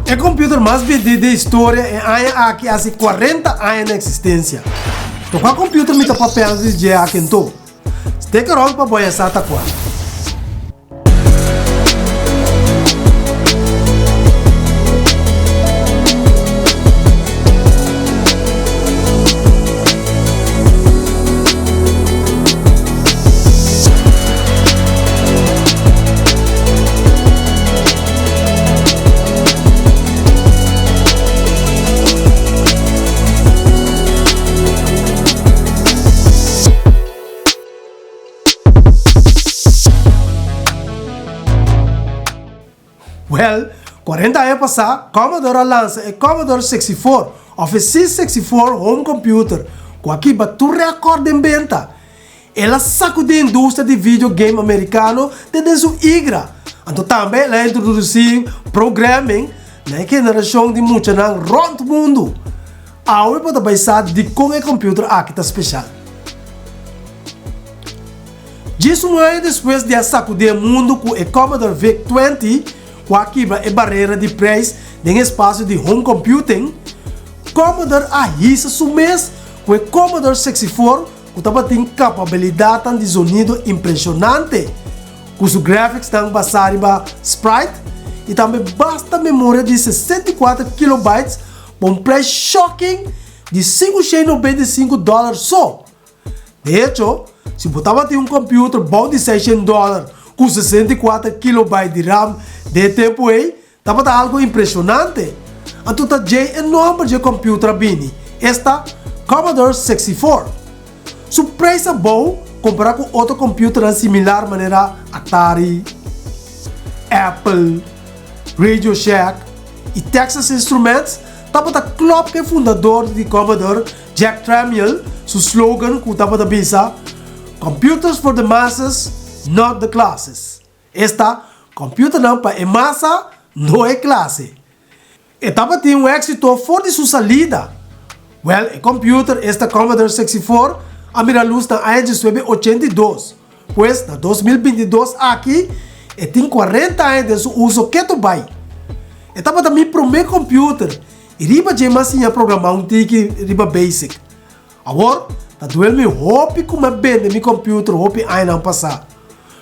E computer mas bendí den historia e aña aki hasi 40 aña na existencia. Ta cua computer mi ta papiando di dje aki anto? Stick around pa bo haya sa ta cua. Wèl, 40 aña pasá, Commodore a lansa e Commodore 64 òf e C64 Home Computer, ku a kiba tur rèkòrt den benta. El a sakudí industria di video game amerikano te den su igra. Anto tambe el a introdusí programming na e generashon di muchanan rònt mundu. Awe bo ta bai sa dikon e computer aki ta speshal. Djis un aña despues di a sakudí e mundu ku e Commodore VIC 20, ku a kibra e barera di preis den espasio di home computing, Commodore a hisa su mes ku e Commodore 64 ku tabatin kapabilidatnan di zonido impreshonante, ku su graphicsnan basá riba sprite i tambe basta memoria di 64 kilobytes pa un preis shocking di 595 dòler so. De hecho, si bo tabatin un computer bou di 600 dòler ku 64 kilobyte di ram den e tempu ei, Tabata algo impresionante. Anto ta djei e nomber dje computer a bini, esta Commodore 64. Su prijs abou compara cu otro computernan similar manera Atari, Apple, Radio Shack y Texas Instruments tabata klop cu e fundador di Commodore, Jack Tramiel, su slogan cu tabata bisa, Computers for the masses, not the classes. Esta, kòmpiuternan pa e masa, no e klase. E tabatin un éksito for di su salida. Wèl, e kòmpiuter, esta Commodore 64, a mira lus na aña 1982. Pues, na 2022 aki, e tin kuarenta aña den su uso ketu bai. E tabata mi promé kòmpiuter i riba dje mi a siña programá un tiki riba Basic. Awor, ta duel mi hopi ku mi a bende mi kòmpiuter hopi añanan pasá.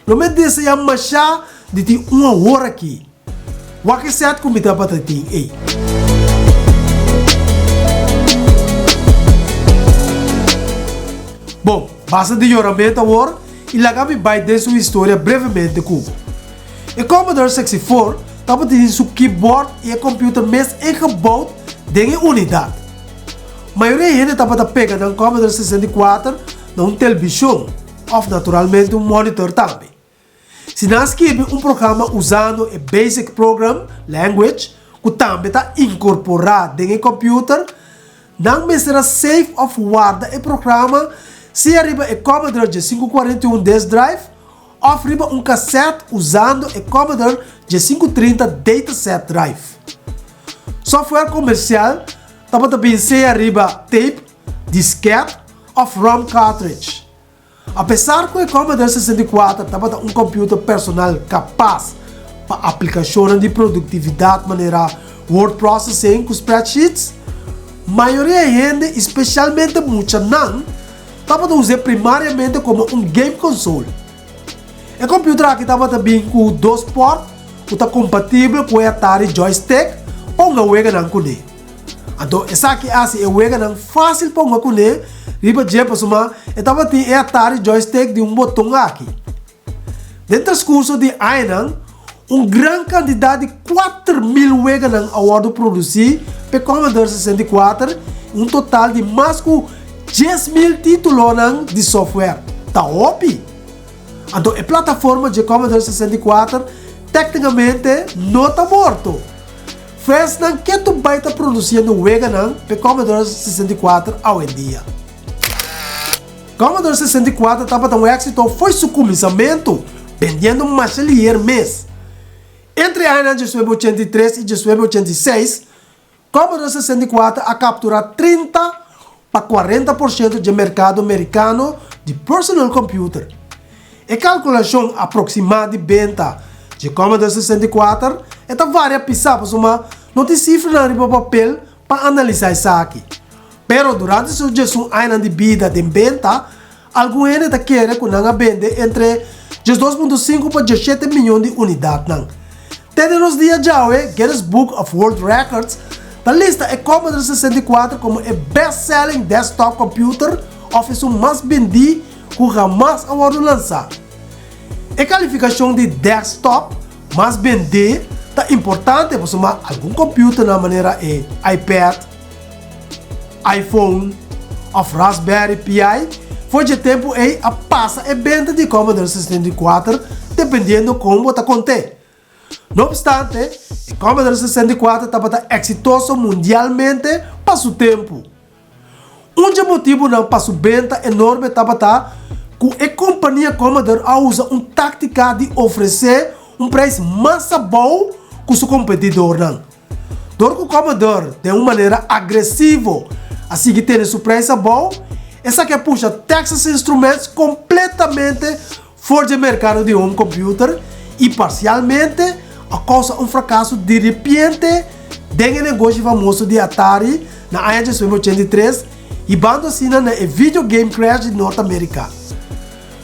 Lo mi a deseá mashá di tin un awor aki. Wak e sèt ku mi tabata tin ei. Bon, basta di yoramentu awor i laga mi bai den su historia brevemente ku bo. E Commodore 64 tabatin su keyboard i e kòmpiuter mes ingebouwd den e unidat. Mayoria hende tabata pega nan Commodore 64 na un telbishon òf naturalmente un monitor tambe. Si nan skirbi un programa usando e Basic Program Language ku tambe ta inkorporá den e kòmpiuter, nan mester a save òf warda e programa sea riba e Commodore 541 disk drive òf riba un kasèt usando e Commodore 530 dataset drive. Software komersial tabata bin sea riba tape, disket òf rom cartridge. Apesar ku e Commodore 64 tabata un kòmpiuter personal kapas pa aplikashonnan di produktividat manera word processing ku spreadsheets, mayoria hende i spesialmente muchanan tabata us'é primariamente komo un game console. E kòmpiuter aki tabata bin ku dos pòrt ku ta kompatibel ku e Atari joystick pa hunga weganan kuné. Anto esaki a hasi e weganan fásil pa hunga kuné riba dje pasobra e tabatin e Atari joystick di un boton aki. Den transkurso di añanan, un gran kantidat di 4000 weganan a wòrdu produsí p'e Commodore 64 i un total di mas ku 10,000 títulonan di software. Ta hopi! Anto e plataforma dje Commodore 64 téknikamente no ta morto. Fansnan ketu bai ta produsiendo weganan p'e Commodore 64 awendia. Commodore 64 tabata un éksito fo'i su kuminsamentu, bendiendo masha liher mes. Entre e añanan 1983 i 1986, Commodore 64 a kapturá 30 pa 40 por shento dje merkado merikano di personal computer. E kalkulashon aproksimá di benta dje Commodore 64. E ta varia pisá pasobra no tin sifranan riba papel pa analisá esaki. Pero durante su djesun añanan di bida den benta, algun hende ta kere ku nan a bende entre 12.5 pa 17 miyon di unidatnan. Te den nos dia djawe, Guinness Book of World Records ta lista e Commodore 64 komo e best-selling desktop computer òf esun mas bendí ku hamas a wòrdu lansá. E kalifikashon di desktop mas bendé ta importante pasobra algun computernan manera e iPad, iPhone òf Raspberry Pi for dje tempu ei a pasa e benta di Commodore 64 dependiendo kon bo ta kont'é. No opstante, e Commodore 64 tabata eksitoso mundialmente pa su tempu. Un dje motibunan pa su benta enorme tabata ku e kompania Commodore a usa un táktika di ofresé un preis mas abou ku su kompetidornan. Dor ku Commodore den un manera agresivo a sigui tene su preis abou, esaki a pusha Texas Instruments kompletamente for dje merkado di home computer i parsialmente a kousa un frakaso diripiente den e negoshi famoso di Atari na aña 1983, hibando asina na e video game crash di Nort Amerika.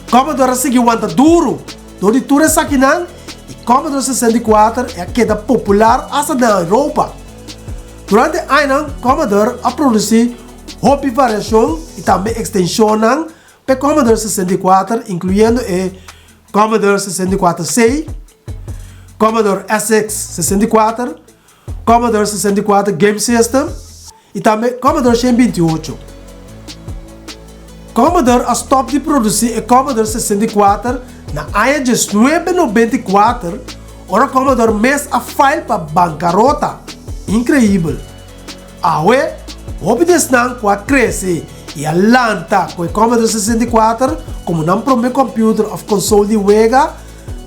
Commodore a sigui wanta duru dor di tur esakinan i Commodore 64 e a keda popular asta na Europa. Durante añanan Commodore a produsi hopi variashon i tambe ekstenshonnan P'e Commodore 64, inkluyendo e Commodore 64C, Commodore SX 64, Commodore 64 Game System i tambe Commodore 128. Commodore a stòp di produsí e Commodore 64 na aña 1994 ora Commodore mes a fail pa bankarota. Inkreibel! Awe, hopi di esnan ku a krese i a lanta ku e Commodore 64 komo nan promé kòmpiuter òf konsol di wega,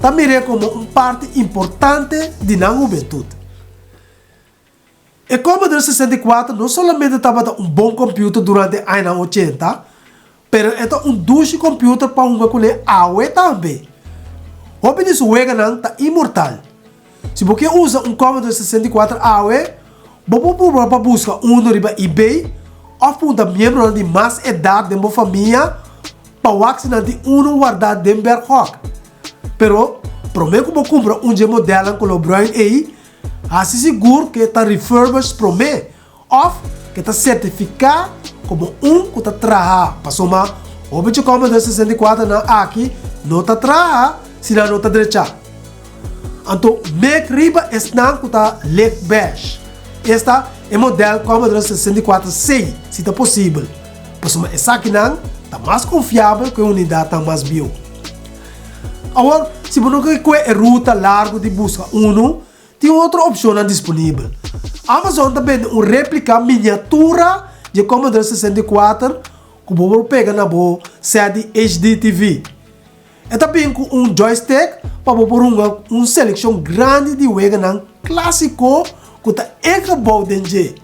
ta mir'é komo un parti importante di nan hubentut. E Commodore 64 no solamente tabata un bon kòmpiuter durante e añanan ochenta, pero e ta un dushi kòmpiuter pa hunga kuné awe tambe. Hopi di su weganan ta inmortal. Si bo ke usa un Commodore 64 awe, bo por purba pa buska uno riba eBay òf punta miembronan di mas edat den bo famia pa wak si nan tin uno wardá den bèrghòk. Pero, promé ku bo kumpra un dje modelnan koló bruin ei, hasi sigur ku e ta refurbished promé òf ku e ta sertifiká komo un ku ta traha, pasobra hopi dje Commodore 64 nan aki no ta traha si nan no ta drechá. Anto mek riba esnan ku ta lek bèsh, esta e modèl Commodore 64 C, si ta posibel, pasobra esakinan ta mas konfiabel ku e unidatnan mas bieu. Awor, si bo no ke kue e ruta largu di buska unu, Tin otro opcionnan disponibel. Amazon ta bende un replica miniatura di e Commodore 64 cu bo por pega na bo set di HDTV. E ta bin cu un joystick pa bo por hunga un seleccion grandi di weganan clasico cu ta ingebouwd den dje.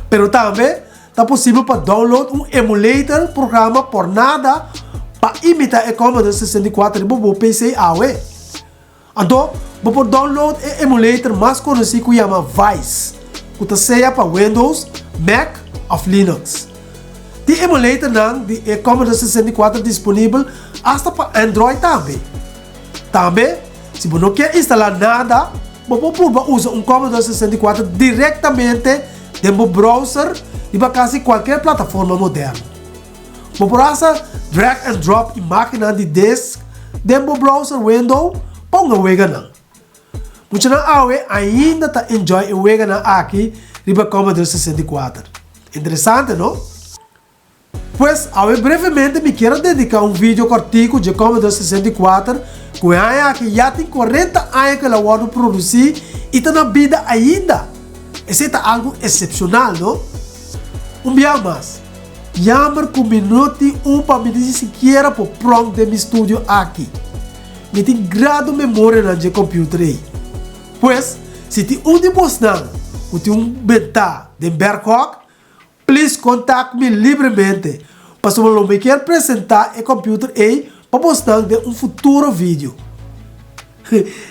Pero tambe ta posibel pa download un emulator programa por nada pa imita e Commodore 64 riba bo PC awe. Anto, bo por download e emulator mas konosí ku yama Vice, ku ta sea pa Windows, Mac òf Linux. Tin emulatornan di e Commodore 64 disponibel asta pa Android tambe. Tambe, si bo no kier instalá nada, bo por purba usa un Commodore 64 direktamente den bo browser riba kasi kualkier plataforma moderno. Bo por hasta drag and drop imágennan di disk den bo browser window pa hunga weganan. Muchanan awe ainda ta enjoy e weganan aki riba Commodore 64. Interesante, no? Pues, awe brevemente mi kier a dedica un video cortico dje Commodore 64 cu e aña aki ya tin 40 aña cu el a wordo produci y ta na bida ainda. Esey ta algo excepcional, no? Un biaha mas. Jammer ku mi no tin un pa mi ni sikiera por pronk den mi studio aki. Mi tin grado memorianan dje computer ei. Pues, si tin un di bosnan ku tin un bentá den Berghok, please contact mi libremente, pasobra lo mi kier presentá e computer ei pa bosnan den un futuro video.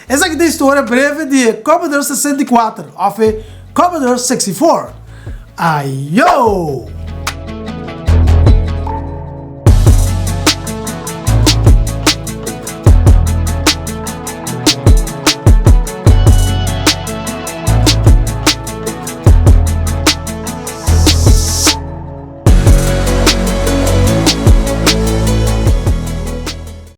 Esaki ta historia breve di e Commodore 64 òf e Commodore 64. Ayo!